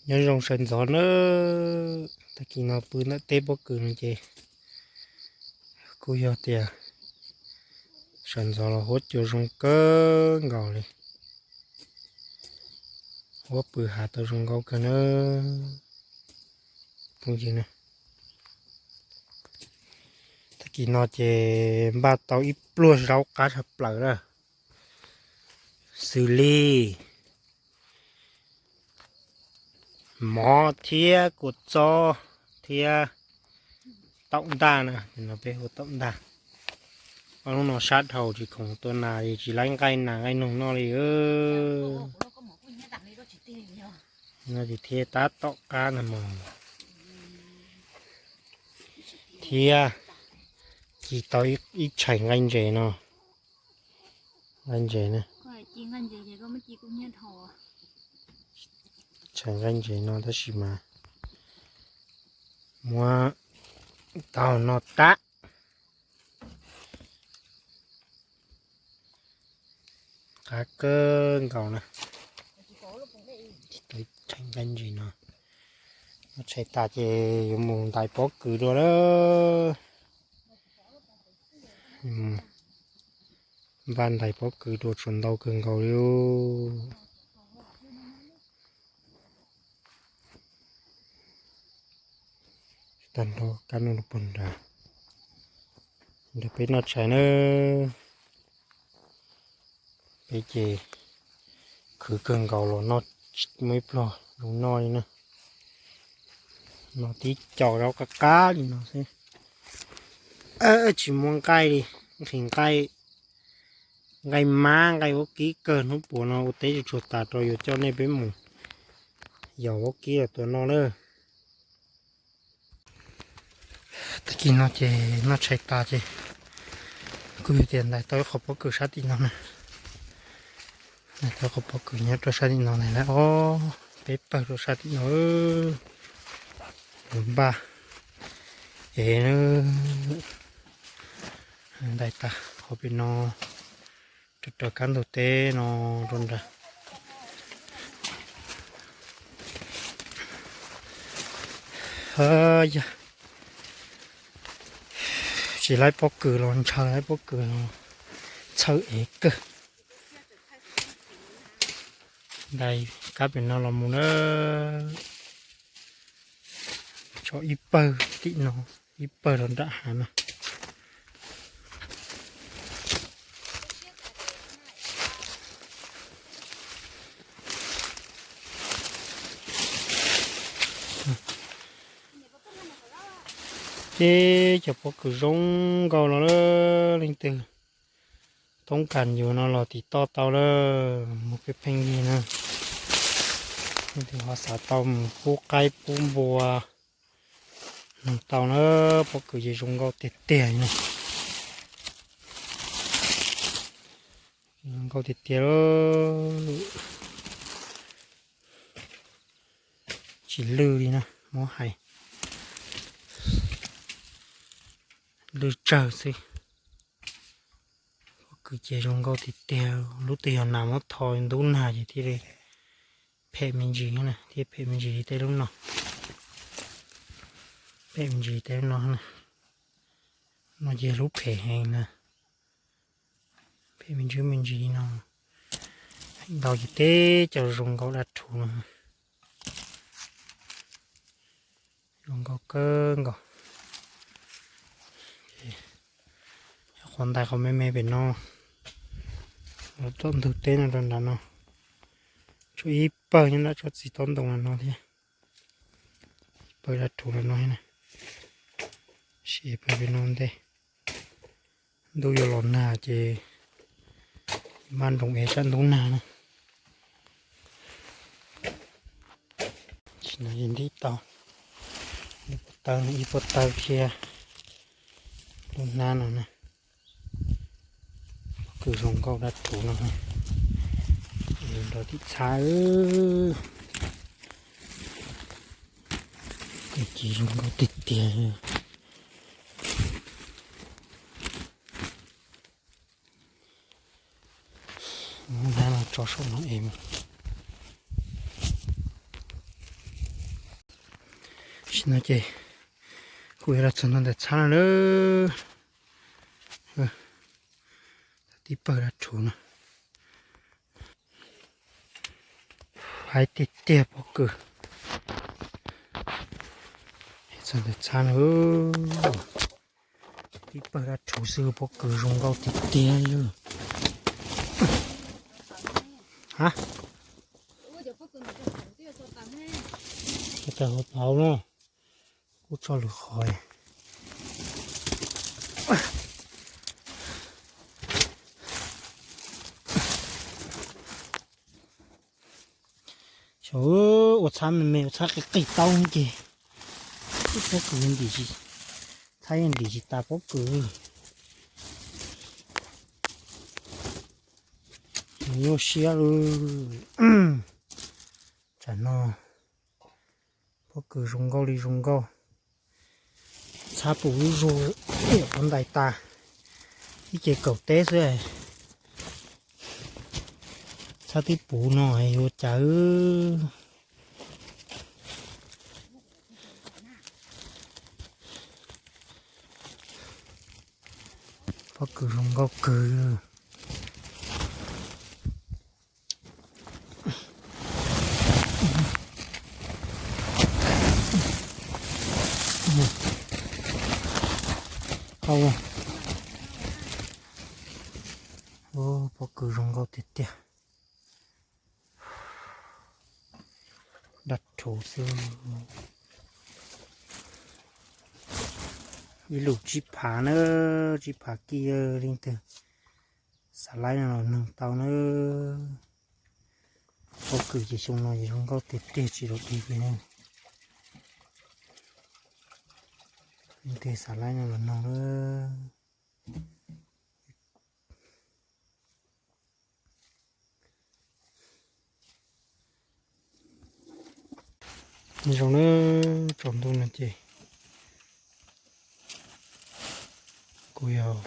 Nyob zoo sawv ntxov nawb, tag kis no pw ntawm teb pob kws no ces kuj yog tias sawv ntxov los huab cua zoo kawg nkaus li. Huab pw hav tau zoo nkauj kawg nawb phooj ywg na. Tag kis no ces npaj tau ib pluag zaub qab tshaj plaws na, xws li mov thiab kua txob thiab taum ntaj na, no peb hu taum ntaj. Ob hnub no sab dhau tsis khoom tua nas es tsis laib nqaij nas nqaij noog noj li. No ces thiaj tab tom qab ntag mog. Thiab ci tau ib tshais nqaij ntses no, nqaij ntses na, tshais nqaij ntses no tab sis mas muab tau no tab qab kawg nkaus na. Tshais nqaij ntses no, no tshais tas ces yuav mus ntais pob kws dua lawm. Npaj ntais pob kws dua tsuas ntau kawg nkaus li. Tag nrho kab no pog nrad, nrog peb noj tshais na. Peb ces khwv kawg nkaus los noj, muaj ib pluag zoo noj li na. No tib co zaub qab qab li no xwb. Tsis muaj nqaij li, nqhis nqaij, nqaij mab nqaij vaub kib kawg. Hnub puav no ua teb tsuag tsuag tas rau yuav coj nej peb mus yos vaub kib los tua noj lawm. Tag kis no ces noj tshais tas ces kuj yog tias ntais tau ib qho pob kws sab tim no na. Ntais tau ib qho pob kws nyob rau sab tim no ntag, ob peb pawg rau sab tim no. Npaj es ntais tas qhov pem no, raws raws kab ntug teb no rau nrad. Yog tsis laib pob kws los ntshaw, laib pob kws los txhawj ev kawg. Ntais kab pem no los mus na, tso ib pawg tim no, ib pawg rau nram hav no. Ces cov pob kws zoo nkauj los lawm, leej twg toob kas yuav no los tim toj tau lawm, mus pheej pheej yig na. Leej twg ho xav tau mus pub qaib pub npua no tau na, pob kws ces zoo nkauj tiag tiag li na. Zoo nkauj tiag tiag li. Tsis lwj li na, muab hais lwj tsawg xwb. Pob kws ces zoo nkauj tiag tiag, lub twg yog nas muab tho ntub nag ces thiaj li phem me ntsis na, thiaj phem me ntsis li tej lub no. Phem me ntsis tej lub no na. No ces lub phem heev na. Phem me ntsis me ntsis li no. Heev ntau ces teb cov zoo nkauj dab rhuv no. Zoo nkauj kawg nkaus. Qhov ntais qhov me me pem no, los tom ntug teb no rau nram no, tshuav ib pawg nyob nram tsob txiv taub ntoo no thiab. Ib pawg dab rhuv no na, sim pawg pem no ntej. Ntuj yuav los nag ces maj nroos ev tsam ntub nag na. Tsis no ces ntim tau ib puag taw, ib puag taw thiab lub hnab no na. Pob kws zoo nkauj dab rhuv no, nrog tim txhab. Ces zoo nkauj tiag tiag. Hnab no tso saum no es. Tam sim no ces kuv yuav los txog ntua ntawm txhab no lawm. Tib pawg dab rhuv no. Haib tiag tiag pob kws. Txog ntawm txhab no. Tib pawg dab rhuv xwb, pob kws zoo nkauj tiag tiag li. Ha, tawm hauv no. Kuj tso lwm qhov. Xyov ua txhab me me, ua txhab qis qis tau ces pob kws ntim tsis, txhab yeej ntim tsis tas pob kws. Nyuaj siab li. Tsam no pob kws zoo nkauj li zoo nkauj. Txhab puv zuj zus, ua ntais tas ib ce kaum teb xwb. Txhab twb puv no yuav cas. Pob kws zoo nkauj kawg. Pob kws zoo nkauj tiag tiag. Dab rhuv xwb. Ib lub tsib phav na, tsib phav kij, leej twg xav laib no los noog tau na. Pob kws ces xyoo no ces zoo nkauj tiag tiag tsis los dig li ne. Leej twg xav laib no los noog na. Nyob zoo na, tsaus ntuj no ces kuv yog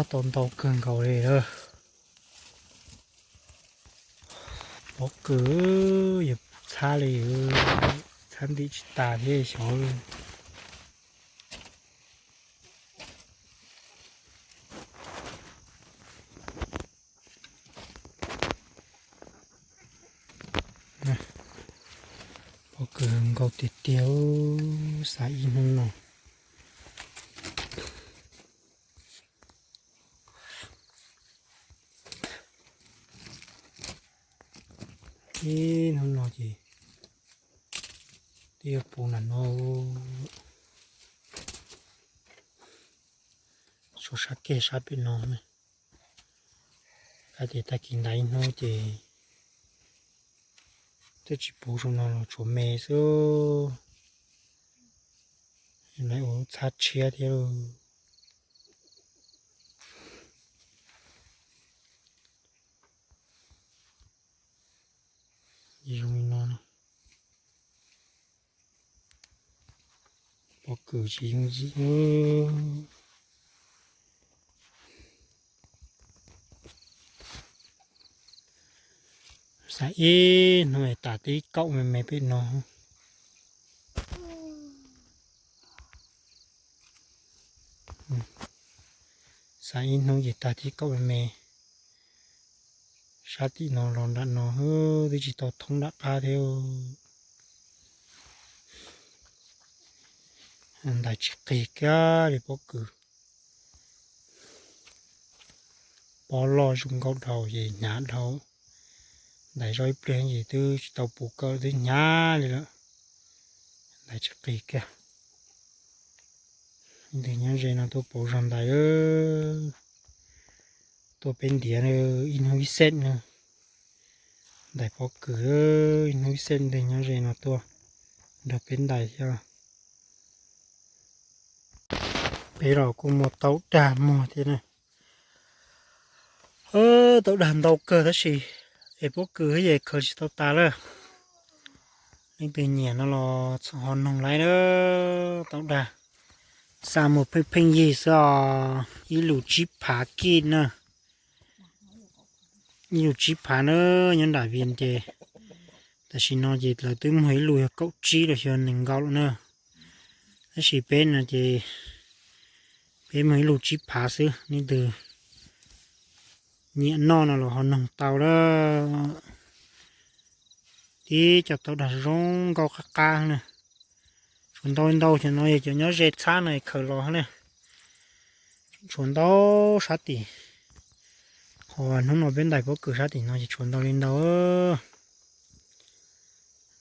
tau ntau kawg nkaus li lawm. Pob kws yog txhab li, txhab ntim tsis tas thiab xyov. Pob kws nkauj tiag tiag, xav ib hnub no. Ib hnub no ces twb yuav puv nram no, tshuav sab keg sab pem no. Hais tias tag kis ntais ib hnub ces twb tsis puv zoo no los tshuav me xwb. Lawv ua txhab tshiab thiab. Zoo li no, pob kws tsis yooj yim. Xav ib hnub es tas tib kaum me me pem no. Xav ib hnub ces tas tib kaum me me. Sab tim no los nram no twb tsis tau thoob nram qab thiab. Ntais tsis qig kiag li pob kws. Pob loj zoo nkauj dhau ces hnyav dhau. Ntais zoj ib pliag ces twb tsis tau puv kawm twb hnyav li lawm. Ntais tsis qig kiag. Leej twg nyob ze no tuaj pauv zog ntais, tuaj peb ntiav ib hnub ib xeem na. Ntais pob kws, ib hnub ib xeem, leej twg nyob ze no tuaj nrog peb ntais thiab. Peb los kuj muaj tau dag muag thiab na. Tau dag ntau kawg tab sis es pob kws thiab es khaws tsis tau tas lawm. Leej twg nyiam no los ho noog laib na. Tau dag, xa mus pheej pheej yig xwb os. Ib lub tsib phav kij na. Ib lub tsib phav na, nyob nram Vias ces Tam sim no ces lawv twb muag ib lus yog kaum tsib los yog nees nkaum lawm na. Tab sis peb no ces peb muag ib lus tsib phav xwb, leej twg nyiam noj no los ho noog tau lawm. Tib co tau dag zoo nkauj qab qab na. Tshuav ntau li ntau, cov no yog cov nyob ze txhab no khaws los na. Tshuav ntau sab tim, qhov hnub no peb ntais pob kws sab tim no ces tshuav ntau li ntau.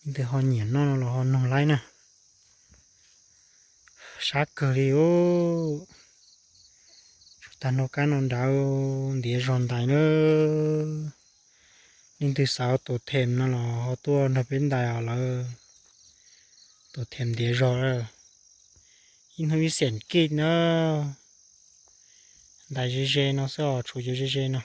Leej twg ho nyiam noj no los ho noog laib na. Sab kawg li os. Tshuav tag nrho kab no nrad, ntiav zog ntais na. Leej twg xav ua tus them no los ho tuaj nrog peb ntais os lawm. Tus them ntiav zog lawm. Ib hnub ib xees kij na. Ntais ze ze no xwb os, tshuav cov ze ze no.